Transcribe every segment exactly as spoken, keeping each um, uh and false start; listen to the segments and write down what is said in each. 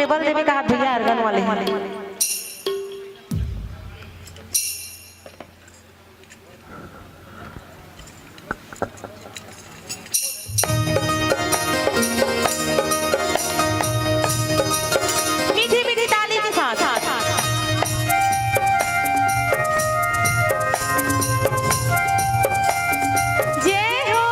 बल देवे का हाथ भैया, आर्गन वाले। मीठी मीठी ताली के साथ। जय हो।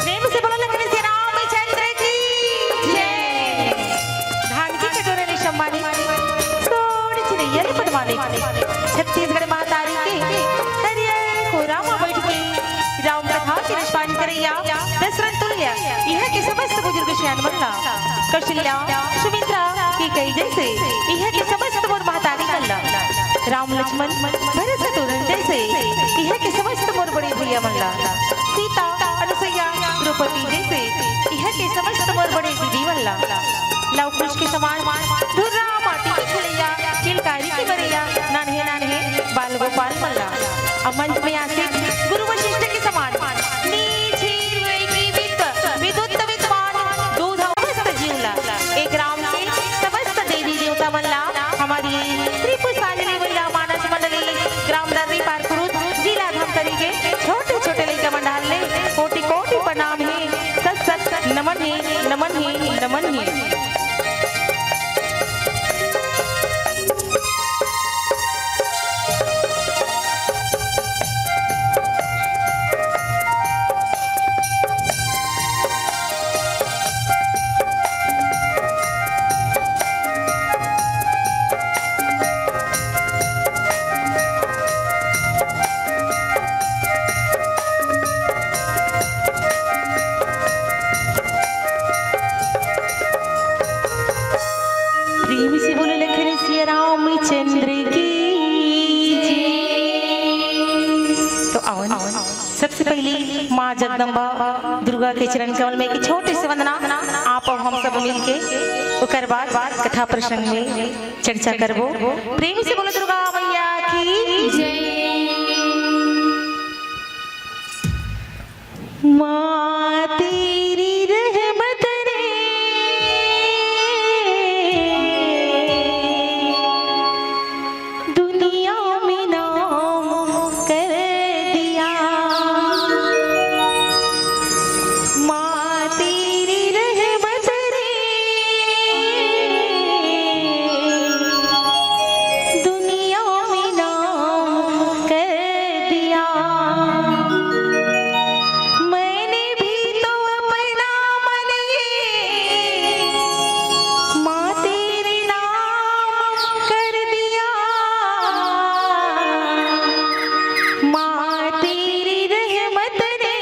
प्रेम से बोलो लखन सिया रामचंद्र की जय। धान की कटोरा ले सम्मानित, सोन चिरैया ले पटवानित, छत्तीसगढ़ महतारी के तरिया कोरा म बैठ के राम कथा के निष्पादन करैया दशरथ तुल्य इहाँ के समस्त बुजुर्ग सियान मन ला कौशल्या, सुमित्रा, कैकेयी जैसे इहाँ के समस्त मोर महतारी मन ला, राम लक्ष्मण भरत शत्रुघ्न जैसे इहाँ के समस्त मोर बड़े भैया मन ला, सीता, अनुसैया, द्रौपदी जैसे इहाँ के समस्त मोर बड़े दीदी मन ला, लव कुश के समान धुर्रा माटी के खेलैया, किलकारी के बरैया, नान्हे नान्हे बाल गोपाल मन ला, अउ मंच में आसीन गुरु वशिष्ठ के समान नीझी हुई की विद्वत, विद्वत विद्वान दूध अउ मस्त जीव ला। ए ग्राम के समस्त देवी देवता मन ला, हमर त्रिपुरांजलि महिला मानस मंडली, ग्राम दर्री पार कुरुद, जिला धमतरी के छोटे छोटे लइका मन डाहर ले कोटि कोटि प्रणाम हे, सत सत नमन हे, नमन हे, नमन हे। प्रेम से बोलो लखन सिया रामचंद्र की जय। तो आवन, सबसे पहले माँ जगदम्बा दुर्गा के चरण कमल में एक छोटे से वंदना, आप अउ हम सब मिलके, ओकर बाद कथा प्रसंग में चर्चा करबो। प्रेम से बोलो दुर्गा मैया की जय। माँ तेरी रहमत ने दुनिया में नाम कर दिया। माँ तेरी रहमत ने दुनिया में नाम कर दिया। मैंने भी तो अपना मन ये माँ तेरे नाम कर दिया। माँ तेरी रहमत ने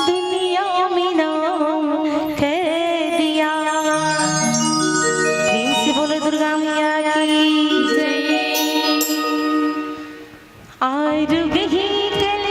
दुनिया में नाम कर दिया। प्रेम से बोलो दुर्गा मैया की जय। आरुग ही कल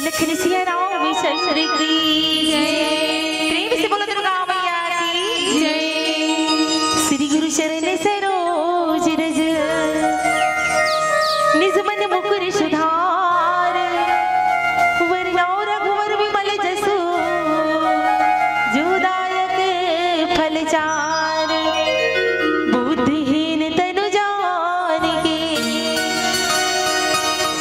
लखन सिया राम चंद्र की जय। प्रेम से बोलो दुर्गा मैया की जय। श्री गुरु चरण सरोज रज, निज मन मुकुर सुधार। वरनौ रघुवर विमल जसु, जो दायक फल चार। बुद्धिहीन तनु जान के,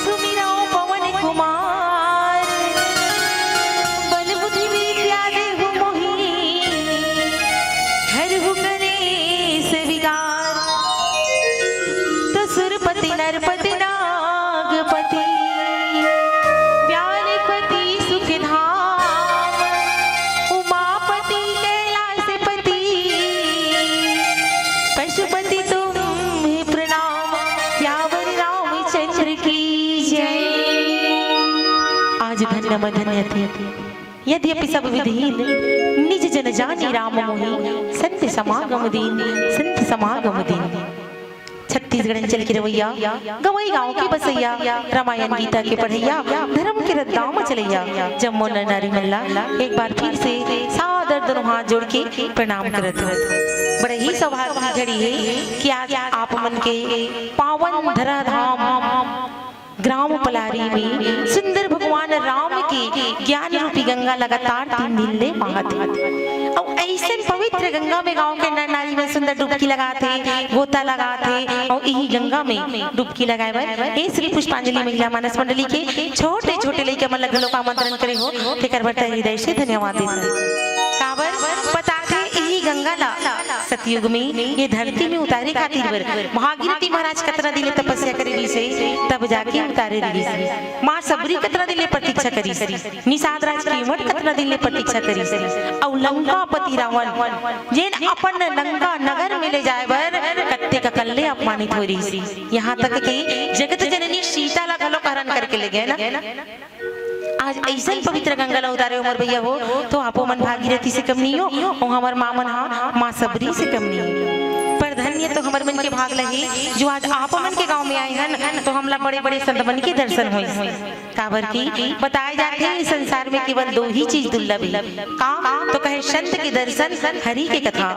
सुमिरौ पवन कुमार। बल बुद्धि विद्या देहु मोहि, हरहु कलेस विकार। तो सुरपति नरपति नागपति, व्यालिपति सुखधाम, उमापति कैलासपति, पशुपति तुम्हें प्रणाम। सियावर रामचंद्र की जय। आज धन्य मधन्य थे, यद्यपि सब विधिहीन, निज जन जानी राम मोहि। संत समागम दीन, संत समागम दीन। छत्तीसगढ़ अंचल के रवैया, गंवई गांव के बसैया, रामायण गीता के पढ़ैया, धर्म के रद्दा म चलैया, जम्मो नर नारी मन ला एक बार फिर से सादर दोनों हाथ जोड़ के प्रणाम करत हूँ। बड़ा ही सौभाग्य की घड़ी है कि आज आप मन के पावन धरा धाम ग्राम पलारी में सुंदर भगवान राम के ज्ञान रूपी गंगा लगातार तीन दिन ले बहत हे। अउ अइसन पवित्र गंगा में गांव के नर नारी मन सुंदर डुबकी लगात हे, गोता लगात हे, अउ इही गंगा में डुबकी लगाए बर ए श्री पुष्पांजलि महिला मानस मंडली के छोटे-छोटे लइका मन ल घलो आमंत्रण करे हो, तेकर बर तहे हृदय से धन्यवाद देथन। काबर पता थे इही गंगा ला सतयुग में ये धरती में उतारे खातिर बर भागीरथी महाराज कतना दिन ले तपस्या करे रिहिस हे, तब जाके उतारे रिहिस हे। माँ सबरी कतना दिन ले प्रतीक्षा करिस, निषाद राज केवट कतना दिन ले प्रतीक्षा करिस, अउ लंकापति रावण जेन अपन लंका नगर में ले जाए बर कत्ते ककन ले अपमानित हो रिहिस, यहाँ तक कि जगत जननी सीता ला घलो हरण करके ले गए ना। आज अइसन पवित्र गंगा ला उतारे हो मोर भैया हो, तो आपो मन भागीरथी से कम नहीं हो, अउ हमर माँ मन हा माँ सबरी से कम नहीं हो। पर धन्य तो हमर मन के भाग लही, जो आज आप मन के गांव में आए हन, तो हमला बड़े-बड़े संत मन के दर्शन होइस। काबर कि बताए जाथे, इस संसार में केवल दो ही चीज दुर्लभ हे। का? तो कहे, संत के दर्शन, हरि के कथा।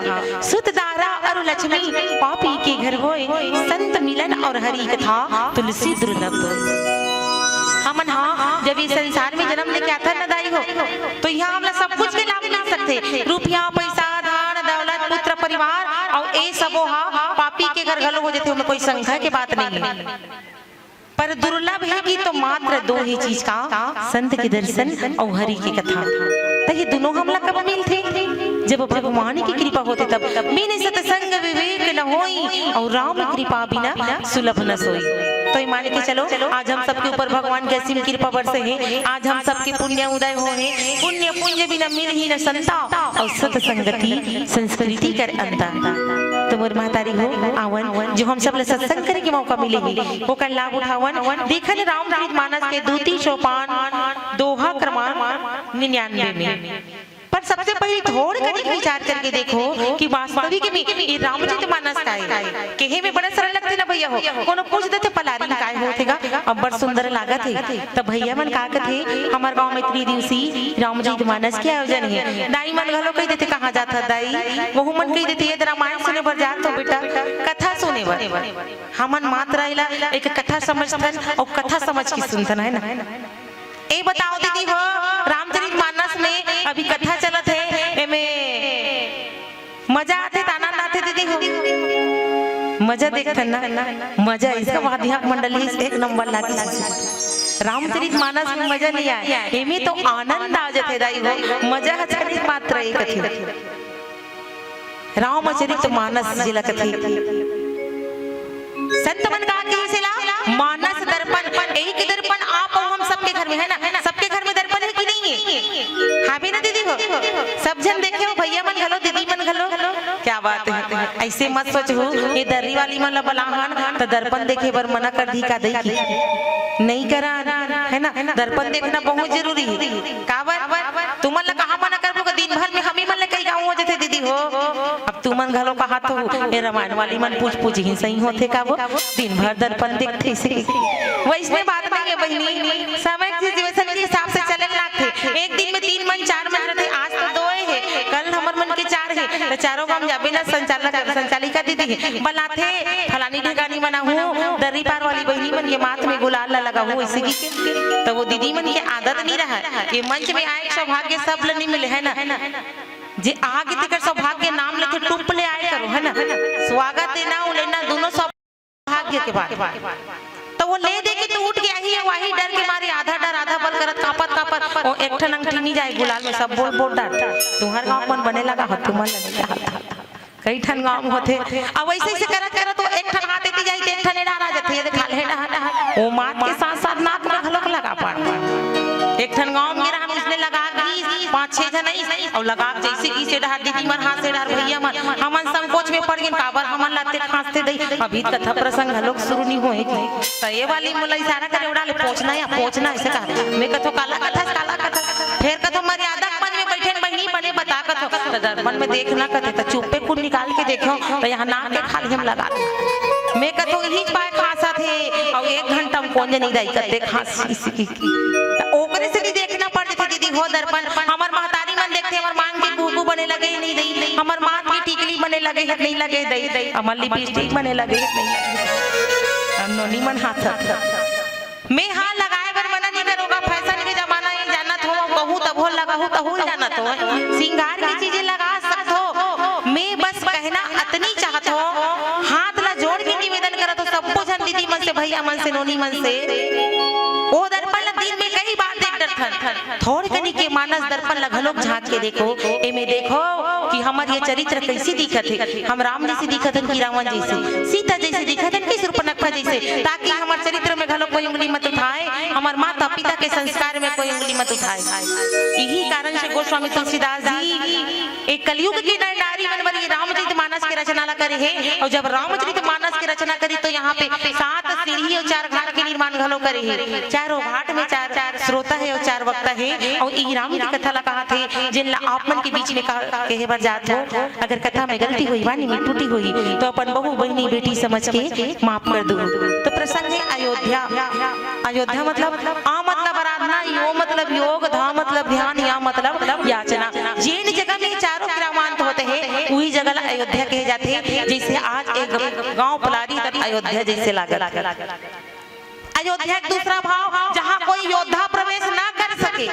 सुत दारा अरु लक्ष्मी, पापी के घर होय, संत मिलन अउ हरि कथा, तुलसी दुर्लभ। हमन हा जब ये संसार में जन्म लेके आथन न दाई हो, तो यहाँ हमला सब कुछ के लाभ मिल सकथे, रुपया, पैसा, धन, दौलत, पुत्र, परिवार, अउ ए सबो हा पापी के घर घलो हो जथे, ओमे कोई शंका के बात नहीं हे। पर दुर्लभ हे कि तो मात्र दो ही चीज का, संत के दर्शन अउ हरि के कथा। त ये दुनों हमला कब मिलथे? जब भगवान के कृपा होथे तब। बिन सत्संग विवेक न होई, अउ राम कृपा बिना सुलभ न सोई। तो ये मान के चलो, आज हम सबके ऊपर भगवान के असीम कृपा बरसे हे। आज हम सबके पुण्य उदय हो हे। पुण्य पुंज बिना मिलही न संता, अउ सत्संगति संस्कृति कर अंता। तो मोर महतारी हो, आवन, जो हम सब ला सत्संग करे के मौका मिले हे, ओकर लाभ उठावन। देखन रामचरित मानस के दूती सोपान, दोहा क्रमांक निन्यानवे में। पर सबसे पहले थोड़ कनिक विचार करके देखो कि वास्तविक में ये रामचरित मानस का हे। केहे में बड़ा सरल लगथे ना भैया हो, कोनो पूछ देथे पलारी काय होथे गा, अब्बड़ सुंदर लागत हे। त भैया मन का कथे, हमर गांव में त्रिदिवसीय रामचरित मानस के आयोजन हे। दाई मन घलो कहि देथे, "कहाँ जात हस दाई?" वहू मन कहि देथे, "ये रामायण सुने बर जात हों बेटा, कथा सुने बर।" हमन मात्र एला एक कथा समझथन अउ कथा समझ के सुनथन, है ना? ए बताओ दीदी हो, रामचरित मानस में अभी कथा चलत हे, एमे मजा आथे त आनंद आथे दीदी हो? मजा देखथन ना, मजा इसका वाद्य मंडली एक नंबर लागिस। रामचरित मानस में मजा नहीं आए, एमे तो आनंद आ जाथे दाई हो, मजा ह चरित मात्र एक थे। रामचरित मानस जिला कथे। संत मन का कहिस ला, मानस दर्पण, एक दर्पण आप अउ हम सबके घर में है ना, सबके घर में दर्पण है कि नहीं है? हाँ भी ना दीदी हो, सब झन देखे हो, भैया मन घलो, दीदी मन घलो, क्या बात हे। अइसे मत सोचहू, ये दर्री वाली मन ला बलाहन त दर्पण देखे बर मना कर दी का दई की? नइ करन, हे ना? दर्पण देखना बहुत जरूरी हे। काबर? तुमन ला कहाँ मना करबो का? दिन भर में हमी मन ले कई गाँव हो जथे दीदी हो। अब तुमन घलो कहात हो, ये रामायण वाली मन पूछ पूछ ही सही होथे का वो? दिन भर दर्पण देखथे से। वइसने बात नइ हे बहिनी, समय के situation के हिसाब से चले लागथे। एक दिन में तीन मन, चार मन रथे, आज तो दोय हे, कल हमर मन के चार हे, त चारों गाँव जाबे ना, संचालक, संचालिका दीदी हे, बलाथे, फलानी ढेकानी मन आहू, दर्री पार वाली बहिनी मन के माथ में गुलाल ला लगाहू, अइसे कि त वो दीदी मन के आदत नइ रहय कि मंच में आए के सौभाग्य सब ल नइ मिले, हे ना? जे आगे तेकर सौभाग्य नाम लेथे, टुप ले आए करो, हे ना? स्वागत देना अउ लेना दोनों सौभाग्य के बात। त वो ले दे के तो उठ के आही, अउ आही डर के मारे आधा डर आधा बल करत, कांपत कांपत, ओ एक ठन अंगठी नइ जाए गुलाल में, सब बोल बोल डार। तुंहर गाँव मन बने लगा हो, तुमन लगे कई ठन गाँव में होथे। अब वइसे, वइसे करत करत वो एक ठन हाथ एती जाही त एक ठन एड़ा आ जाथे, ये देख, हाल हे डहा डहा। वो माथ के साथ साथ नाक में घलोक लगा पार। एक ठन गाँव में गे रहन, उसने लगा गिस, पाँच छह झन आइस, अउ लगा के जइसे कि से डहर दीदी मन, हाथ से डहर भैया मन, हमन संकोच में पड़ गेन, काबर हमन ला ते खांसथे दई। अभी कथा प्रसंग घलोक शुरू नइ होए कि। त ये वाली मोला इशारा करे, ओड़ा ले पोंछना या पोंछना, अइसे कहा। मैं कथों, काला कथस, काला कथस। फेर कथों, मर्यादा के मन में बइठेन बहिनी, बने बता कथों। त दर्पण में देखना कथे, त चुप्पे कुन निकाल के देखेंव, त यहाँ नाक के खाली हम लगा दे। मैं कथों, इही पाय खांसत हे, अउ एक घंटा में कोन जनी दाई कते खांस, इसी की। त ओकरे से भी देखना पड़ जथे दीदी हो दर्पण। हमर महतारी मन देखथे, हमर मांग के कुहकू बने लगे हे नइ दई, हमर माथ के टिकली बने लगे हे नइ लगे दई, हमर लिपस्टिक बने लगे हे नइ लगे। हम नोनी मन हाथ, मैं हा लगाए बर मना नइ करों गा, फैशन के जमाना हे, जानत हो, कहूँ तभो लगाहू, तहू जानत हो, सिंगार के चीजें लगा सकथो। मैं बस कहना अतनी चाहत हो, हाथ ला जोड़ के निवेदन करत हो, सब्बो झन दीदी मन से, भैया मन से, नोनी मन से, ओ दर्पण ला दिन में कई बार देख डरथन। थोड़ कनी के मानस दर्पण ला घलोक झांक के देखो, एमे देखो कि हमर ये चरित्र कइसे दिखत हे, हम राम जइसे दिखत हन कि रावण जइसे, सीता जइसे दिखत हन कि शूर्पणखा जइसे, ताकि हमर चरित्र में घलोक कोई उंगली मत उठाए, हमर माता पिता के संस्कार में कोई उंगली मत उठाए। इही कारण से गोस्वामी तुलसीदास जी ए कलयुग के नर नारी मन बर ये रामचरित मानस के रचना ला करे हे। अउ जब रामचरित मानस के रचना करी तो यहाँ पे सात सीढ़ी अउ चार घाट के निर्माण घलो करे हे। चारों घाट में चार स्रोता हे अउ चार वक्ता हे। अउ इही राम जी कथा ला कहाथे, जेन ला आप मन के बीच में कह-, कहे बर जात हो। अगर कथा में गलती होही, वाणी में त्रुटि होही, तो अपन बहू, बहिनी, बेटी समझ के माफ कर दो। तो प्रसंग हे अयोध्या। अयोध्या मतलब आ मतलब आराधना, यो मतलब योग, धा मतलब ध्यान, या मतलब याचना। जेन जगह में चारों क्रियावान होथे, उही जगह ला अयोध्या कहे जाथे। जइसे आज एक गांव पलारी तक अयोध्या जइसे लागत। अयोध्या के दूसरा भाव, जहाँ कोई योद्धा प्रवेश ना कर सके।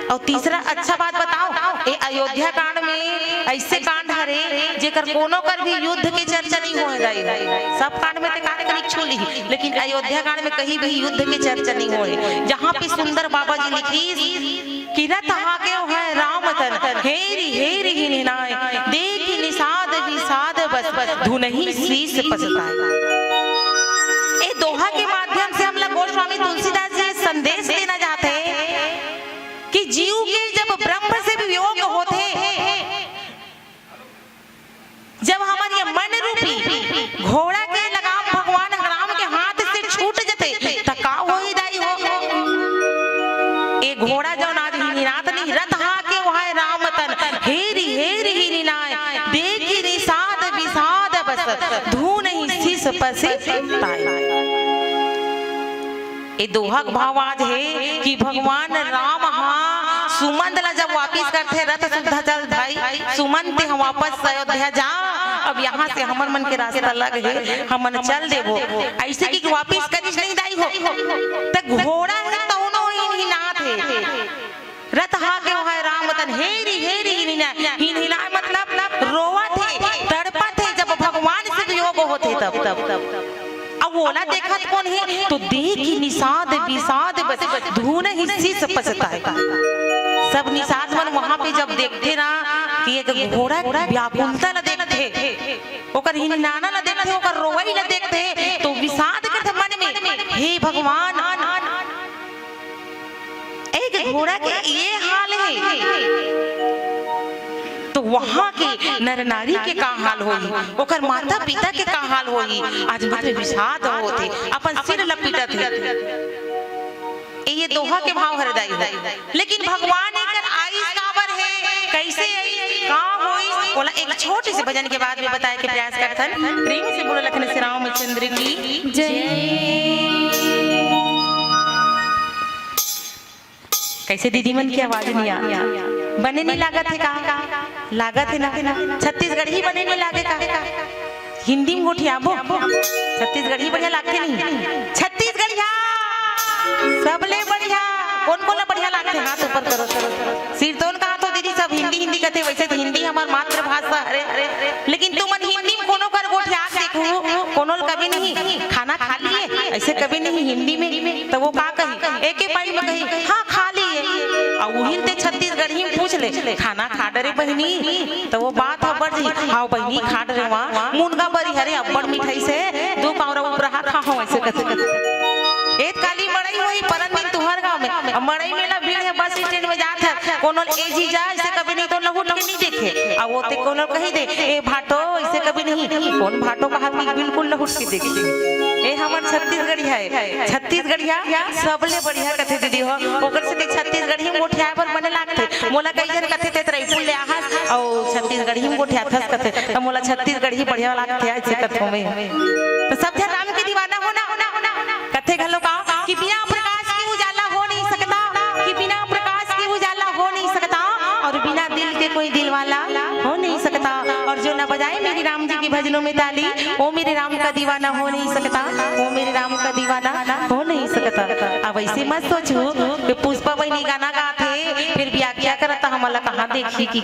अउ तीसरा अच्छा बात बताओ, ए अयोध्या कांड में अइसे कांड हरे, जेकर कोनो कर भी युद्ध के चर्चा नइ होए दाई। सब कांड में ते कांड कनिक छू ली, लेकिन अयोध्या कांड में कहीं भी युद्ध के चर्चा नइ होए। जहाँ पे सुंदर बाबा जी लिखिस कि रथ हाकेव है राम तन, हेरि हेरि हिनि नाय, देखि निषाद विषाद बस, धुनहि शीस पसताय। ए दोहा के माध्यम से हमला गोस्वामी तुलसीदास जी संदेश देना चाहथे कि जीव के जब ब्रह्म से वियोग होथे, जब हमर ये मन रूपी घोड़ा के लगाम भगवान राम के हाथ से छूट जथे, त का होही दाई हो? ए घोड़ा जौन आज हिनहिनात नहीं, रथ हाकेव है राम तन, हेरि हेरि हिनि नाय, देखि निषाद विषाद बस, धुनहि शीस पसताय। ए दोहा के भाव आज हे कि भगवान राम हा सुमंत ला जब वापिस करथे, रथ सुद्धा चल भाई सुमंत, तें वापस अयोध्या जा, अब यहाँ से हमर मन के रास्ता अलग हे, हमन चल देबो। अइसे कि वापिस करिस नहीं दाई हो, त घोड़ा हे तौनो हिनहिनात हे। रथ हाकेव है राम तन, हेरि हेरि हिनहिनाय, हिनहिनाय मतलब रोवत हे, तड़पत हे, जब भगवान से वियोग होथे तब। अब ओला देखत कोन हे? तो देखि निषाद विषाद बस, धुनहि शीस पसताय। सब निषाद मन वहाँ पे जब देखथे ना कि एक घोड़ा व्याकुलता ला देखथे, ओकर हिनहिनाना ला देखथे, ओकर रोवई ला देखथे, तो विषाद करथे मन में, हे भगवान, एक घोड़ा के ये हाल हे, तो वहां के नर नारी के का हाल होही, ओकर माता पिता के का हाल होही। आज मत विषाद होत हे, अपन सिर ल पीटत हे। ए, ये दोहा के भाव हरे दाई हो, लेकिन भगवान एकर आइस काबर हे, कैसे आइस, का होइस, ओला एक छोटे से भजन के बाद में बताए के प्रयास करथन। प्रेम से बोलो लखन श्री रामचंद्र की जय। कैसे दीदी मन के आवाज नहीं आ, बने नहीं लागत हे का? लागत हे ना? छत्तीसगढ़ी बने नहीं लागे का? हिंदी में गोठियाबो, छत्तीसगढ़ी बढ़िया लागथे नहीं? छत्तीसगढ़िया सबले बढ़िया। कोन कोन ला बढ़िया लागथे? हाथ ऊपर करो, करो, करो। सिरतोन कहा तो दीदी सब हिंदी हिंदी कथे, वैसे तो हिंदी हमार मातृभाषा हरे, हरे, हरे। लेकिन तुमन हिंदी में कोनो कर गोठिया के देखू, कोनो ल कभी नहीं, "खाना खा लिए?" ऐसे कभी नहीं हिंदी में। तो वो का कही? एके पाई में कही, "हाँ, खा लिए।" अउ उहिल ते छत्तीसगढ़ी में पूछ ले, "खाना खा डरे बहिनी?" तो वो बात ह बढ़ जाही, "हाँ बहिनी, खा डरे वा, मुनगा बरी हरे, अब्बड़ मिठाई से, दू पावरा उपरहा खाहूं," ऐसे कथे। ए काली मड़ई होही, परन दिन तुहर गांव में, अब मड़ई मेला भीड़ हे, बस स्टैंड में जात हे, कोनो ए जी जा, ऐसे कभी नहीं तो लहुट के नहीं देखे। अब वो ते कोनो कही दे, "ए भाटो," ऐसे कभी नहीं, कोन भाटो कहा कि बिल्कुल लहुट के देखे। ए हमर छत्तीसगढ़िया हे, छत्तीसगढ़िया सबले बढ़िया कथे दीदी हो, ओकर से छत्तीसगढ़ी मोठियाए बर बने लागथे। मोला कई झन कथे, "ते रायपुर ले आहस अउ छत्तीसगढ़ी में गोठियाथस," कथे, त मोला छत्तीसगढ़ी बढ़िया लागथे, ऐसे कथों में। तो सब झन राम के दीवाना हो ना, कथे घलो का कि बिना प्रकाश के उजाला हो नहीं सकता, कि बिना प्रकाश के उजाला हो नहीं सकता, और बिना दिल के कोई दिलवाला हो नहीं सकता। और जो न बजाए मेरे राम जी के भजनों में ताली, वो मेरे राम का दीवाना हो नहीं सकता, वो मेरे राम का दीवाना हो नहीं सकता। अब ऐसे मत सोचो कि पुष्पा बहिनी गाना गाथे, फिर व्याख्या करत त हमला कहाँ देखी कि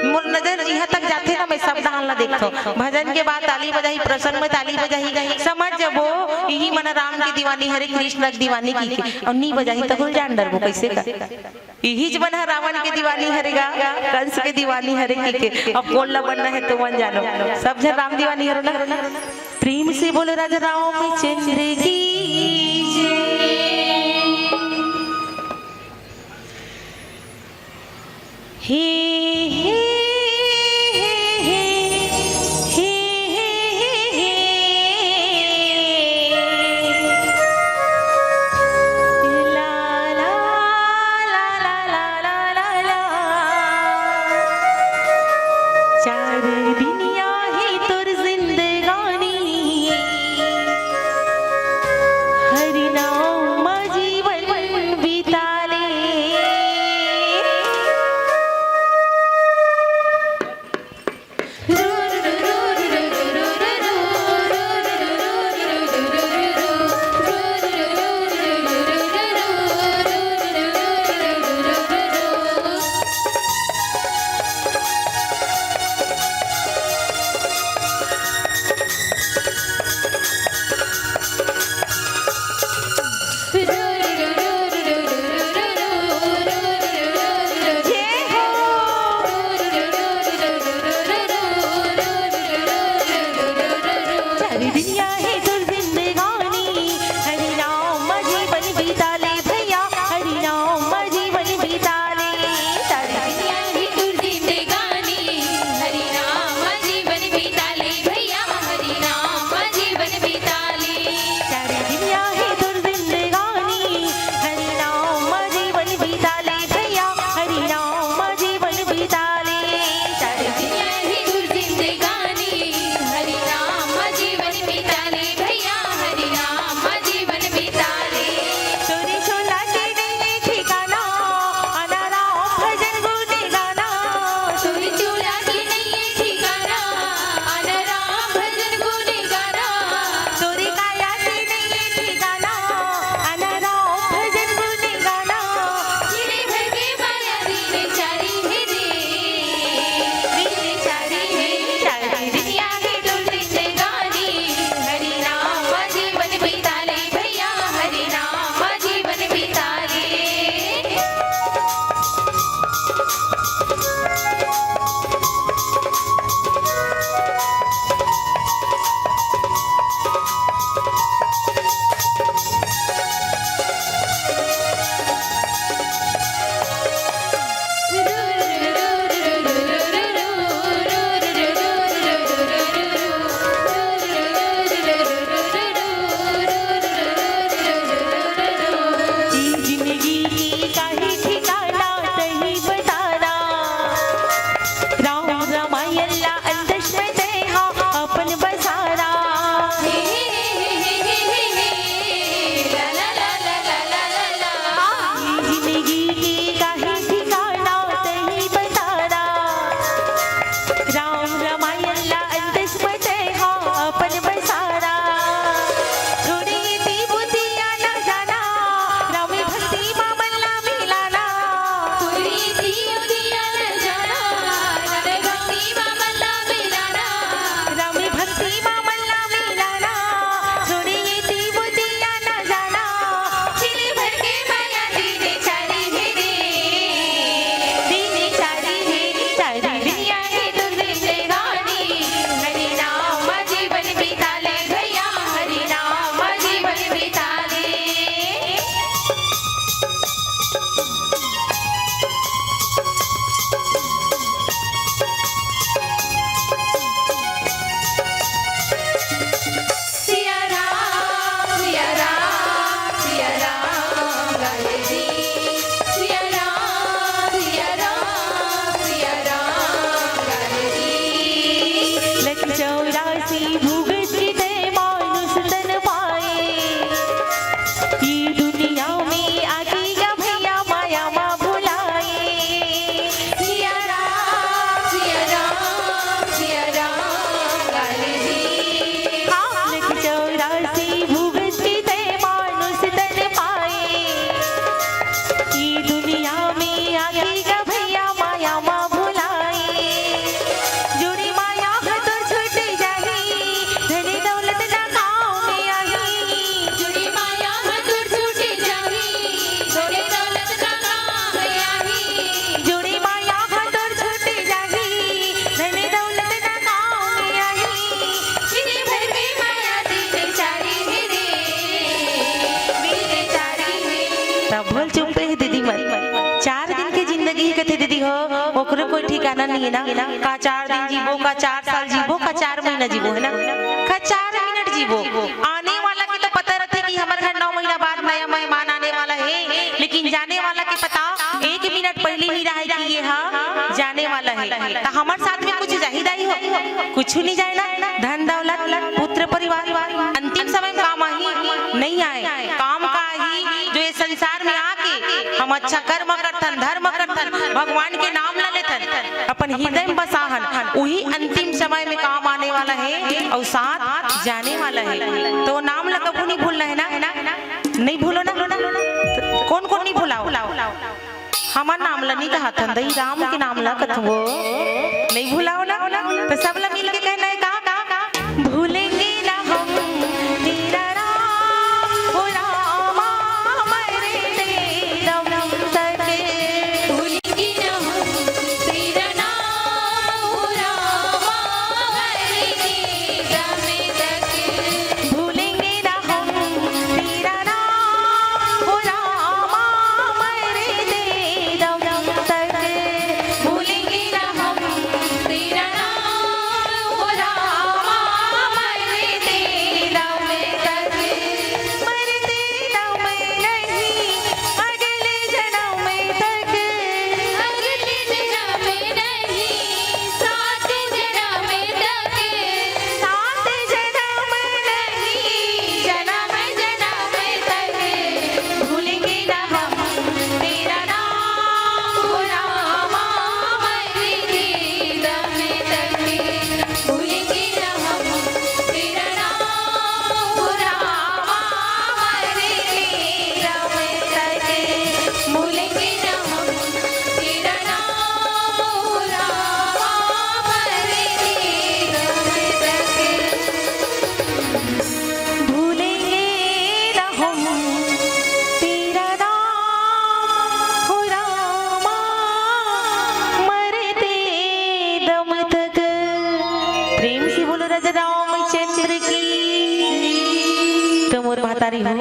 मोर नजर इहाँ तक जाथे ना, मैं सब डहान ला देखथों। भजन के बाद ताली बजाही, प्रसंग में ताली बजाही, समझ जबो इही मन राम के दीवानी हरे, कृष्ण के दीवानी की के, और नी बजाही त हुल जान डरबो कैसे का। इहीच मन ह रावण के दीवानी हरे गा, कंस के दीवानी हरे की के। अब कोन ला बनना हे तुमन जानो, सब झन राम दीवानी हरो ना। प्रेम से बोलो राजा रामचंद्र की जय। हे, हे, हे, हे, हे, हे, हे, हे। ला, ला, ला, ला, ला, ला, ला। चार दिन या ही तोर जिंदगानी, हरि नाम मा जीवन बिता ले। ये दुनिया में आके गा भैया माया मा भुलाए। सिया राम, सिया राम, सिया राम काली जी। हाँ, लख चौरासी भुवन के तय मानुष तन पाए। ये दुनिया में आके गा भैया माया मा भुलाए। जुड़ी माया ह तोर छूट जाही, धन दौलत ना काम आही। जुड़ी माया ह तोर छूट जाही, धन दौलत ना काम आही। जुड़ी माया ह तोर छूट जाही, धन दौलत ना काम आही। छीने भर के माया दीन चारी हे रे, दीन चारी हे। तब बोल चुप हे दीदी मन। चार दिन के जिंदगी हे कथे दीदी हो, ओकरो कोई ठिकाना नहीं है ना। का चार दिन जीबो, का चार साल जीबो, का चार महीना जीबो, है ना? का चार मिनट जीबो। आने वाला के तो पता रहथे कि हमर घर नौ महीना बाद नया मेहमान आने वाला है, लेकिन जाने वाला के पता एक मिनट पहले ही रहे कि ये हा जाने वाला है। तो हमर साथ में कुछ जाही दाई हो, कुछ नहीं जाए ना। धन दौलत, पुत्र परिवार, अंतिम समय में काम आही, नहीं आए। काम का आही, जो ये संसार में आके हम अच्छा कर्म करथन, धर्म करथन, भगवान के नाम ला लेथन, अपन हृदय में बसाहन, वही अंतिम समय में काम आने वाला है और साथ जाने वाला है। तो वो नाम ला कभू नहीं भूलना है ना, नहीं भूलो ना। कौन कौन नहीं भुलाओ? हमर नाम ला नहीं कहत हन, दई राम के नाम ला कथबो, नहीं भुलाओ ना। तो सब ला मिल के कहना है का, का, का? भूलेंगे ना हम तेरा राम, ओ रामा, मरते दम तक। भूलेंगे ना हम तेरा नाम, ओ रामा, मरते दम तक। भूलेंगे ना हम तेरा नाम, ओ रामा, मरते दम तक। भूलेंगे ना हम तेरा नाम, ओ रामा, मरते दम तक। मरते दम नहीं, अगले जन्म तक। अगले जन्म नहीं, सात जन्म तक। सात जन्म नहीं, जन्म जन्म तक। भूलेंगे ना हम तेरा नाम, ओ रामा, मरते दम तक। भूलेंगे ना हम तेरा नाम, ओ रामा, मरते दम तक। भूलेंगे ना हम तेरा नाम, ओ रामा, मरते दम तक। भूलेंगे ना हम तेरा नाम, हो रामा, मरते दम तक। प्रेम से बोलो राजा रामचंद्र की। तो मोर महतारी हो,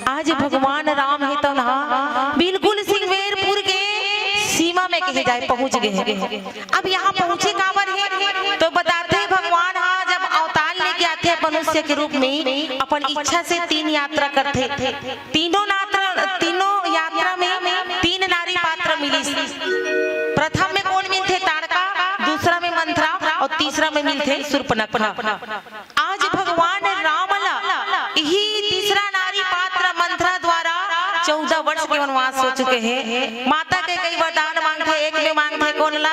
आज भगवान राम हे तो ना बिल्कुल सिंगवेरपुर के सीमा में कहे जाए पहुंच गए हैं। अब यहाँ पहुंचे काबर हे तो बताथे, भगवान हा जब अवतार लेके आथे मनुष्य के रूप में, अपन इच्छा से तीन यात्रा करथे। तीनों नात्र तीनों यात्रा में तीन नारी पात्र मिलिस। प्रथम में कोन मिलथे? ताड़का, दूसरा में मंथरा और तीसरा में मिलथे सूर्पनखा। आज भगवान राम ला इही तीसरा नारी पात्र मंथरा द्वारा चौदह वर्ष के वनवास हो चुके हे। माता के कई वरदान मांगथे, एक में मांगथे कोन ला?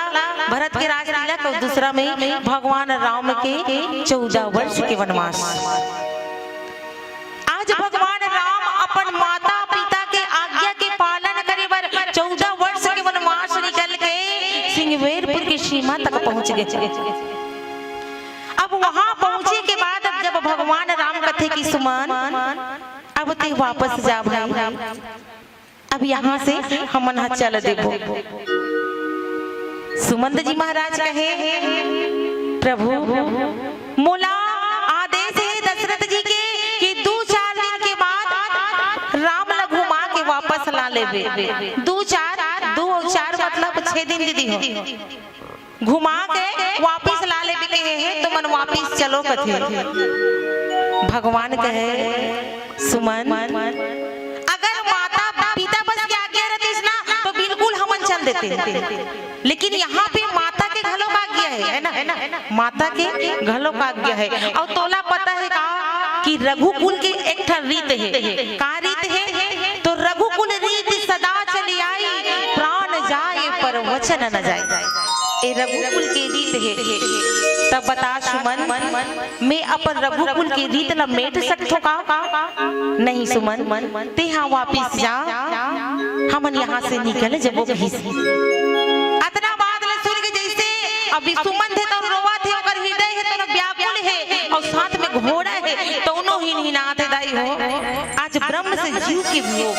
भरत के राज तिलक, और दूसरा में भगवान राम के चौदह वर्ष के वनवास। आज भगवान राम अपन माता पिता के आज्ञा के पालन करे बर चौदह वर्ष के वनवास निकल के सिंगवेरपुर के सीमा तक पहुंच गए। अब वहां पहुंचे के बाद अब जब भगवान राम कथे कि सुमन, अब ते वापस जा भाई, अब यहाँ से हमन ह चल देबो। सुमंत जी महाराज कहे, प्रभु, मोला आदेश हे दशरथ जी के कि दू चार दिन के बाद राम ला घुमा के वापस ला लेबे। दू चार, दू और चार मतलब छह दिन दीदी हो। घुमा के वापिस ला लेबे कहे हे, तुमन वापिस चलो कथे। भगवान कहे, सुमन, अगर माता पिता बस के आज्ञा रहतीस ना, तो बिल्कुल हमन चल देते, लेकिन यहाँ पे माता के घलो का आज्ञा हे, है ना? माता के घलो का आज्ञा हे। और तोला पता हे का कि रघुकुल के एक ठन रीत हे। का रीत हे? वचन न जाय। ए रघुकुल के रीत हे। तब बता सुमन, मैं अपन रघुकुल के रीत ल मेट सकथों का? नहीं सुमन, तेहा वापिस जा, हमन यहाँ से निकल जबो कहिस। अतना बात ल सुन के जइसे अभी सुमन हे तो रोवत हे, ओकर हृदय हे तो व्याकुल हे, अउ साथ में घोड़ा हे तो उनो हिनहिनात हे दाई हो। आज ब्रह्म से जीव के वियोग।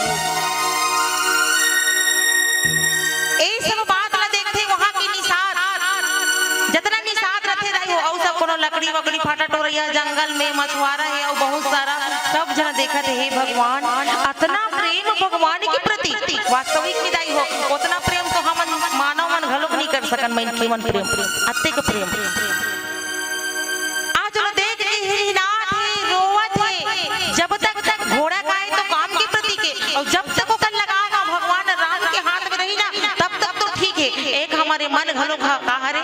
ए सब बात ला देखथे वहाँ के निषाद, जतना निषाद रथे दाई हो, अउ सब कोनो लकड़ी वकड़ी फाटा टोरैया, जंगल में मछुआरा हे, अउ बहुत सारा सब झन देखत हे, "हे भगवान, अतना प्रेम भगवान के प्रति।" वास्तविक में दाई हो, ओतना प्रेम तो हमन मानव मन घलोक नहीं कर सकन, मनखे मन प्रेम, अतेक प्रेम। आज वो देख के हिनहिनात हे, रोवत हे। जब तक घोड़ा का हे तो काम के प्रति के, अउ जब तक ओकर लगाव ह भगवान राम के हाथ में रही ना, तब तक तो ठीक हे। एक हमर मन घलो का, का हरे?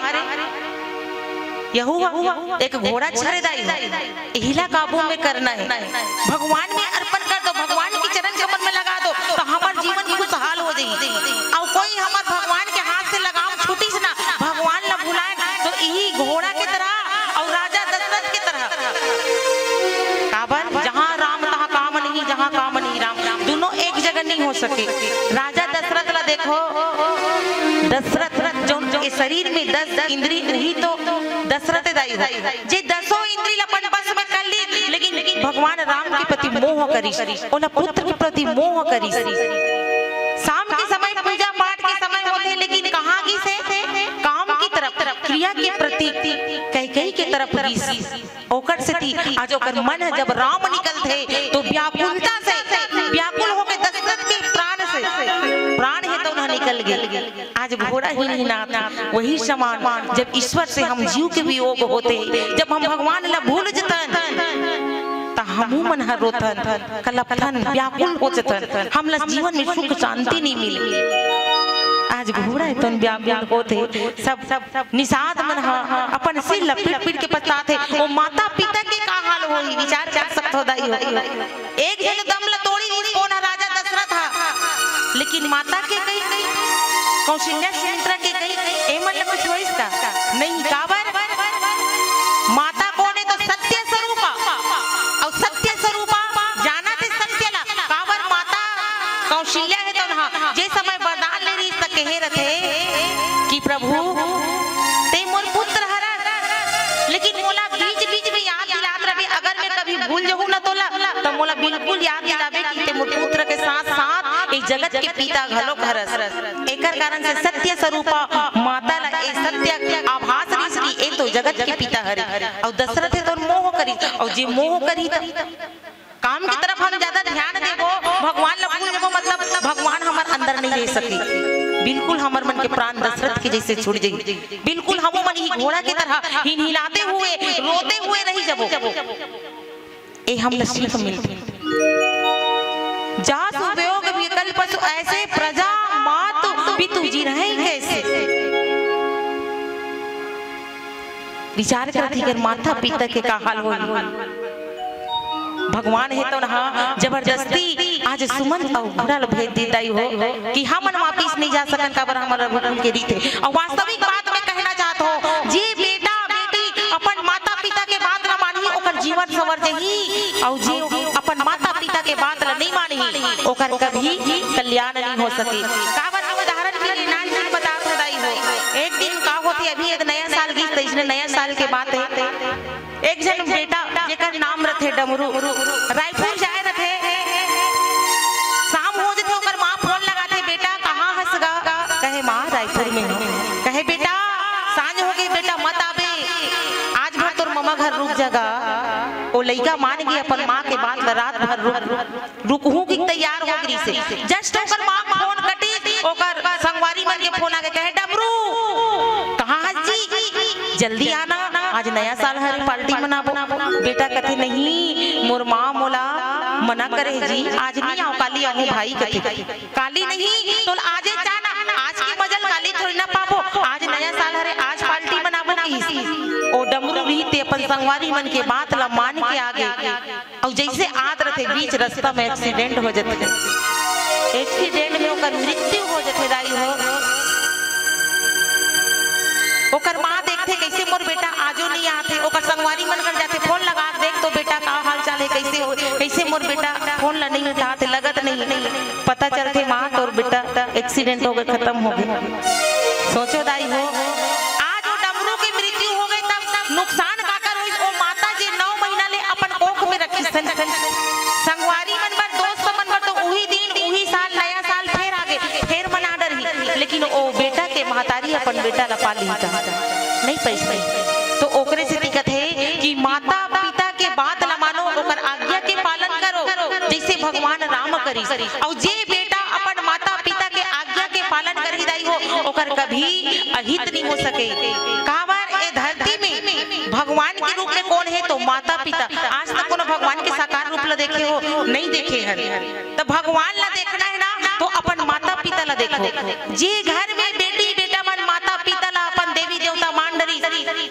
यहू ह, एक घोड़ा हरे दाई हो, इही ला काबू में करना हे। भगवान में अर्पण कर दो, भगवान के चरण कमल में लगा दो, तो हमर जीवन खुशहाल हो जाई। अउ कोई हमर भगवान के हाथ से लगाम छूटिस ना, भगवान ला भुलाए, तो इही घोड़ा के तरह अउ राजा दशरथ के तरह। काबर? जहाँ राम तहाँ काम नहीं, जहाँ काम नहीं राम, दुनों एक जगह नहीं हो सके। राजा दशरथ ला देखो, दशरथ जो ये शरीर में दस इंद्री, वही तो दशरथ दाई हो, जे दसों इंद्री ला अपन बस में कर ली, लेकिन भगवान राम के प्रति मोह करिस, ओला पुत्र के प्रति मोह करिस। शाम के समय पूजा पाठ के समय होथे, लेकिन कहाँ गिस हे? काम की तरफ, क्रिया के प्रति, कैकेयी के तरफ गिस। ओकर सेती आज ओकर मन ह जब राम निकलथे, तो व्याकुलता से, व्याकुल होके दशरथ के प्राण से, प्राण हे तो उनहा निकल गे। आज घोड़ा हिनहिनात, वही समान जब ईश्वर से हम जीव के वियोग होथे, जब हम भगवान ला भूल जथन, त हमू मन ह रोथन, कलपथन, व्याकुल हो जथन, हमला जीवन में सुख शांति नहीं मिले। आज घोड़ा हे तो व्याकुल होथे, सब, सब निषाद मन ह अपन सिर ल पीट पीट के पछताथे। ओ माता पिता के का हाल होही, विचार कर सकथो दाई हो। एक झन दम ल तोड़ी दिस, कोन ह? राजा दशरथ ह। लेकिन माता के कही, कौशल्या सुमित्रा के कही, ए मन ल कुछ होइस का? नहीं, काबर? माता कोन हे तो सत्य स्वरूपा, अउ सत्य स्वरूपा जानथे सत्य ला। काबर? माता कौशल्या हे तो ना, जे समय वरदान ले रहिस त कहे रथे कि प्रभु, ते मोर पुत्र हरस, लेकिन मोला बीच बीच में याद दिलात रहिबे, अगर मैं कभी भूल जहूँ ना तोला, त मोला बिल्कुल याद दिलाबे कि ते मोर पुत्र के साथ साथ ए जगत के पिता घलोक हरस। एकर कारण से सत्य स्वरूपा माता ला ए सत्य आभास रहिस कि ए तो जगत के पिता हरे, अउ दशरथ हे तो मोह करिस, अउ जे मोह करिस त काम की तरफ हम ज्यादा ध्यान देबो, भगवान ला भूल जाबो, मतलब भगवान हमर अंदर नहीं रह सके। बिल्कुल हमर मन के प्राण दशरथ के जैसे छूट जाई। बिल्कुल हमू मन ही घोड़ा के तरह हिनहिनाते हुए, रोते हुए रह जाबो। ए हमला सीख मिलथे। जासु वियोग विकल पशु ऐसे, प्रजा मातु पितु जिनहि कैसे। विचार करत ही कर माता पिता के का हाल होही। भगवान हे तो ना जबरदस्ती आज सुमन अउ घोड़ा ल भेज दे दाई हो कि हमन वापिस नहीं जा सकन, काबर हमर रघुकुल के रीत हे। अउ वास्तविक बात में कहना चाहत हो, जे बेटा बेटी अपन माता पिता के बात ल मानही, ओकर जीवन संवर जही, अउ जे अपन माता पिता के बात ल नहीं मानही, ओकर कभी कल्याण नहीं हो सके। काबर मैं उदाहरण के लिए नानचुन बतात हो दाई हो। एक दिन का होथे, अभी एक नया साल गीस, त इसने नया साल के बात हे। एक झन बेटा जेकर नाम रथे डमरू, रायपुर जाए रथे। शाम हो जथे, ओकर माँ फोन लगाथे, "बेटा, कहाँ हस गा?" कहे, "माँ, रायपुर में हूँ।" कहे, "बेटा, सांझ हो गई बेटा, मत आबे, आज भर तोर ममा घर रुक जगा।" ओ लइका मान गे अपन माँ के बात ल, रात भर रुक, रुक रुकहूं कि तैयार हो गिस हे। Just ओकर माँ फोन कटिस, ओकर संगवारी मन के फोन आगे, कहे, "डमरू, कहाँ हस जी? जल्दी आना, आज नया साल हरे, पार्टी मनाबो।" बेटा कथे, "नहीं, मोर माँ मोला मना करे हे जी, आज नहीं आऊँ, काली आऊँ भाई," कथे। "काली नहीं, तो आजे जाना, आज के मजा ल काली थोड़ी ना पाबो, आज नया साल हरे, आज पार्टी मनाबो," किहिस। ओ डमरू रहिस ते अपन संगवारी मन के बात ल मान के आगे। अउ जइसे आत रथे, बीच रस्ता में accident हो जथे। Accident में ओकर मृत्यु हो जथे दाई हो। ओकर माँ देखथे, "कइसे मोर बेटा आजो नइ आत हे?" ओकर संगवारी मन कर जाथे, "फोन लगा के देख तो बेटा, का हाल चाल हे, कइसे हो, कइसे मोर बेटा फोन ला नइ उठात हे, लगत नइ हे।" पता चलथे, "माँ, तोर बेटा एक्सीडेंट हो गए, खतम हो गए।" सोचो दाई हो, आज वो डमरू के मृत्यु हो गए, तब नुकसान काकर होइस? वो माता जे नौ महीना ले अपन कोख में रखिस, संगवारी मन बर, दोस्त मन बर, तो उही दिन, उही साल, नया साल फेर आगे, फेर मना डरही, लेकिन ओ बेटा के महतारी अपन बेटा ला पाल लिही का? नइ पाइस। तो ओकरे सेती कथे कि माता पिता के बात ला मानो, ओकर आज्ञा के पालन करो, जइसे भगवान राम करिस। अउ जे बेटा अपन माता पिता के आज्ञा के पालन करही दाई हो, ओकर कभी अहित नइ हो सके। काबर ए धरती में भगवान के रूप में कोन हे? तो माता पिता। आज तक कोनो भगवान के साकार रूप ला देखे हो? नइ देखे हन। त भगवान ला देखना हे ना, तो अपन माता पिता ला देखो। जे घर में बेटी बेटा मन माता पिता ला, अपन देवी देवता मान डरिस,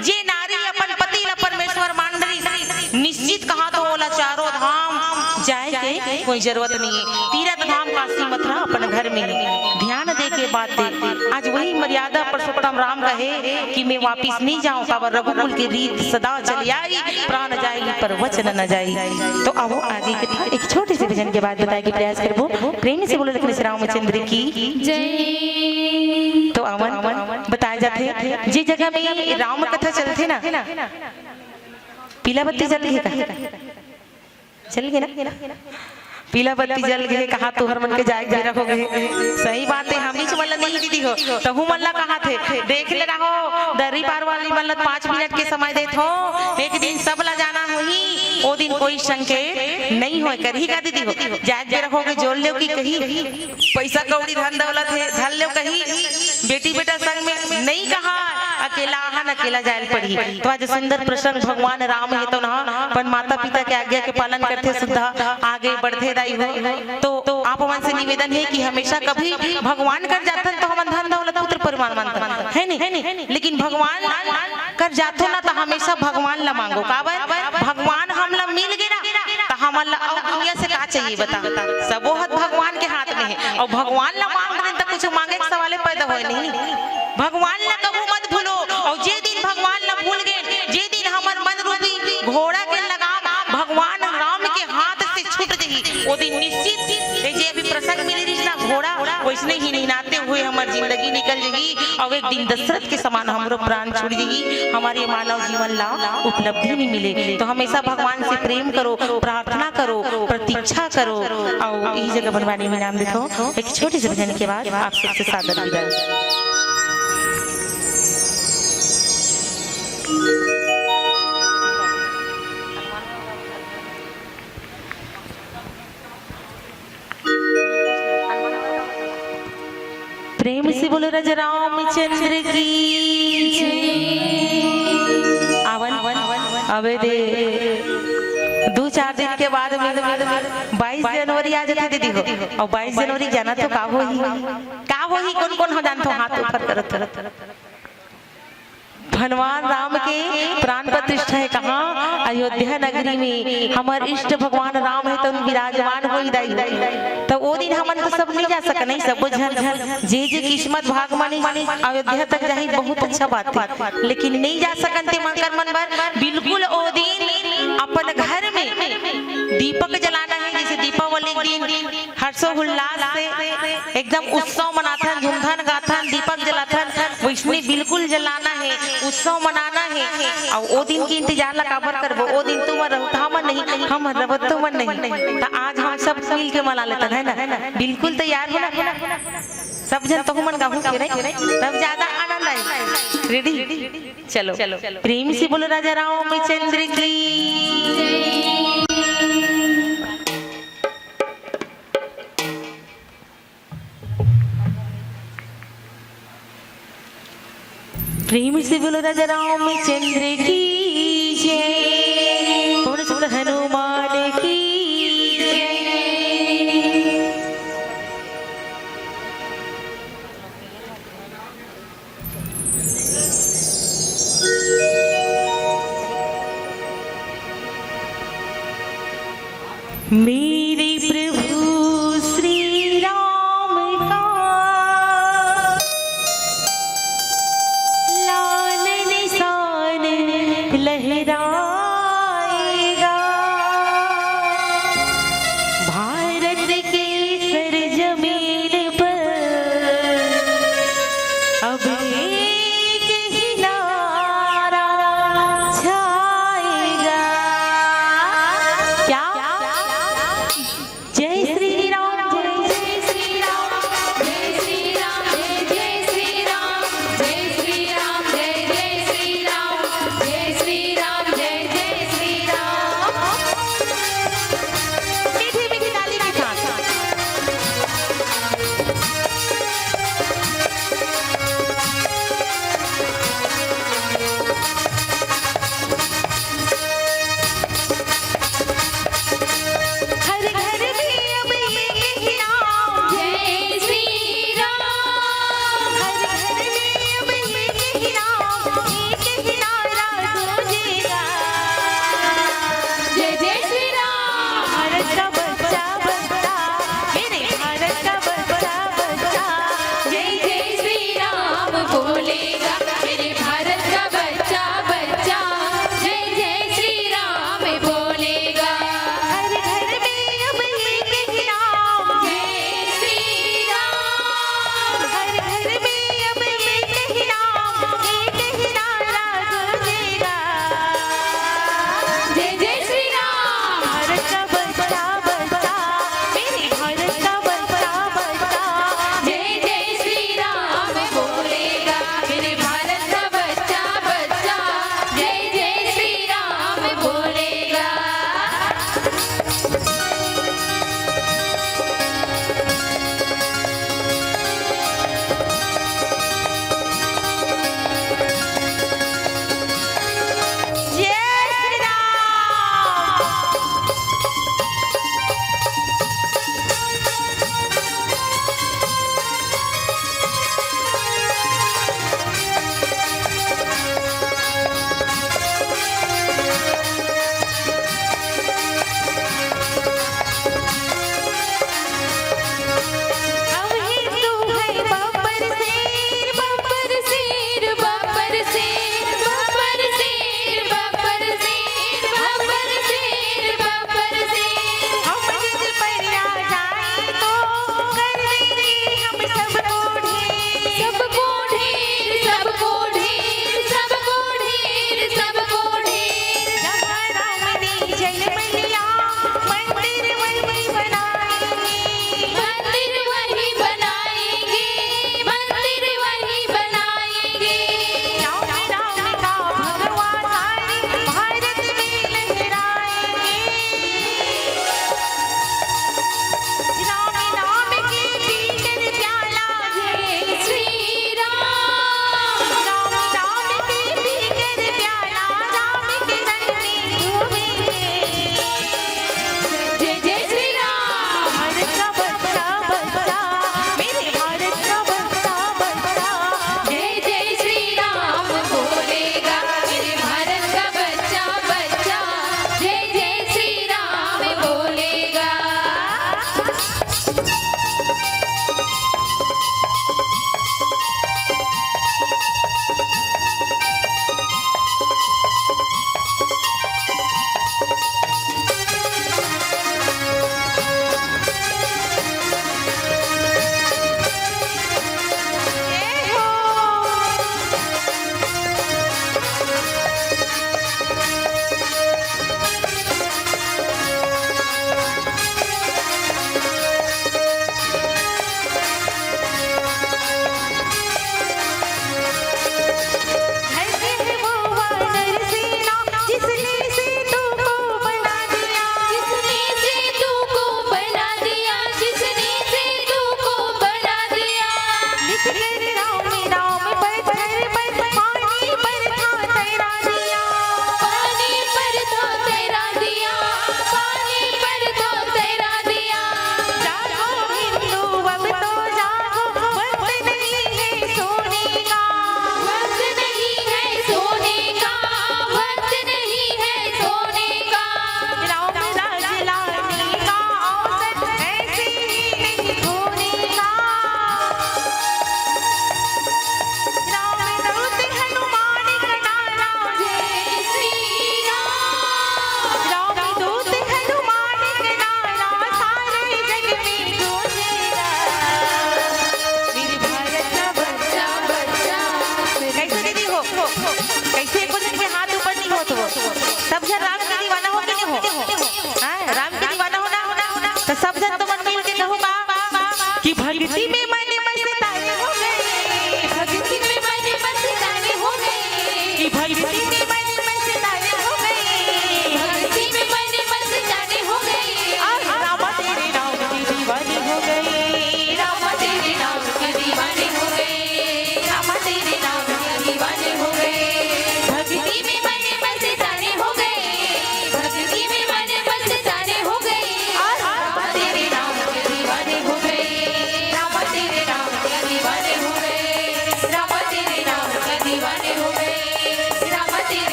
जे नारी अपन पति ला परमेश्वर मान डरिस, निश्चित कहा तो ओला चारों धाम जाए के कोई जरूरत नइ हे। तीरथ धाम काशी मथुरा अपन घर में हे। ध्यान दे के बात दे। आज वही मर्यादा पुरुषोत्तम राम कहे कि मैं वापिस नइ जाऊं, काबर रघुकुल के रीत सदा चली आई, प्राण जाई पर वचन न जाई। तो आवो आगे कथा एक छोटे से भजन के बाद बताए के प्रयास करबो। प्रेम से बोलो लखन श्री रामचंद्र की। जय। तो अमन बताए जाथे, जे जगह में राम कथा चलथे ना, पीला बत्ती जल गे का? जल गे ना? पीला बत्ती जल गे, कहा तुहर मन के जाए के बेरा हो गे। सही बात हे, हमीच मन ला नहीं दीदी हो, तहू मन ला कहा थे, देख ले रहो, दरी पार वाली मन ला पाँच मिनट के समय देत हो, एक दिन सब ला जाना होही, ओ दिन कोई संकेत नहीं होय, करही का दीदी हो? जाए के बेरा हो गे, जोर लेव कि कही, पैसा कौड़ी धन दौलत हे, धर लेव कही, बेटी बेटा संग में नहीं कहा, अकेला आहन, अकेला जायल पड़ही। तो आज सुंदर प्रसंग, भगवान राम हे तो ना अपन माता पिता के आज्ञा के पालन करथे, सुद्धा आगे बढ़थे दाई हो। तो आप मन से निवेदन हे कि हमेशा कभी भगवान कर जाथन तो हमन धन दौलत पुत्र परिवार मानथन, हे नहीं? लेकिन भगवान कर जाथो ना तो हमेशा भगवान ला मांगो। काबर? भगवान हमला मिल गे ना, त हमन ला अउ दुनिया से का चाहिए बता? सबो हद भगवान के हाथ में हे। अउ भगवान ला मांग रहे त कुछ मांगे के सवाले पैदा होय नहीं। भगवान ला कभू मत भूलो। अउ जे दिन भगवान ला भूल गे, जे दिन हमर मन रूपी घोड़ा के लगाम भगवान राम के हाथ से छूट जही, ओ दिन निश्चित ये जे अभी प्रसंग मिली रहिस ना घोड़ा, वैसने ही निनाते हुए हमर जिंदगी निकल जही। अउ एक दिन दशरथ के समान हमरो प्राण छूट जही, हमर ये मानव जीवन ला उपलब्धि नहीं मिले। तो हमेशा भगवान से प्रेम करो, प्रार्थना करो, प्रतीक्षा करो। अउ यही जगह बनवानी में नाम देखो, एक छोटे से भजन के बाद आप सबसे सादर विदा। प्रेम से बोलो राजा रामचंद्र की जय। आवन, अबे दे, दू चार दिन के बाद में बाईस जनवरी आ जाथे दीदी हो, अउ बाईस जनवरी जाना तो का होही, का होही, कोन कोन हो जानथो हाथ ऊपर करत, करत। भगवान राम के प्राण प्रतिष्ठा हे कहाँ? अयोध्या नगरी में। हमर इष्ट भगवान राम हे तो विराजमान होई दाई हो। तो ओ दिन हमन तो सब नहीं जा सकन, नहीं सबो झन, जे जे किस्मत भाग मानी अयोध्या तक जाही, बहुत अच्छा बात हे, लेकिन नहीं जा सकन ते मन कर मन बर बिल्कुल ओ दिन अपन घर में दीपक जलाना हे, जैसे दीपावली के दिन हर्षोल्लास से एकदम उत्सव मनाथन, धूमधाम गाथन, दीपक जलाथन, वैसने बिल्कुल जलाना हे, उत्सव मनाना हे। अउ ओ दिन के इंतजार ला काबर करबो? ओ दिन तुमन रहू त हमन नहीं, हमन रहबो तुमन नहीं। त आज हम सब मिल के मना लेथन, है ना? बिल्कुल तैयार हो ना? सब झन तहु मन गाहू के नहीं, तब ज्यादा आनंद आई। रेडी? चलो, प्रेम से बोलो राजा रामचंद्र की। प्रेम से बोलो राजा रामचंद्र की जय, पवन सुत हनुमान की जय। मेरे प्रभु श्री राम का लाल